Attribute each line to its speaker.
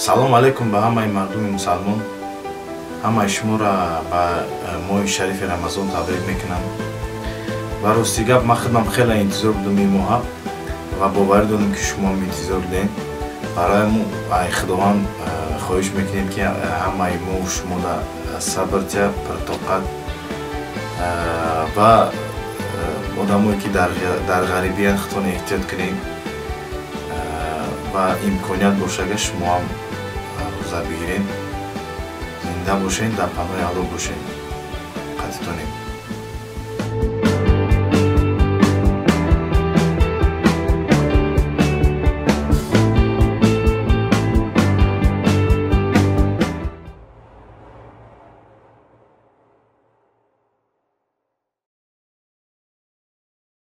Speaker 1: Салом алейкум ба ҳамаи мардуми мусалмон. Ҳамаи шуморо ба моҳи шарифи Рамазон табрик мекунам. Ва рости гап, ман худам хеле интизор будам ин моҳа ва боварӣ дорам, ки шумоам интизор будем. Барои мо ай Худованд хоҳиш мекунем, ки ҳамаи мо шумода сабр тия, пуртоқат ва одамое, ки дар ғарибиянд, худтон эҳтиёт кунед ва имконият бошага, шумоам рӯза бигиред. Зинда бошед, дар паноҳи Аллоҳ бошед, қатитонем.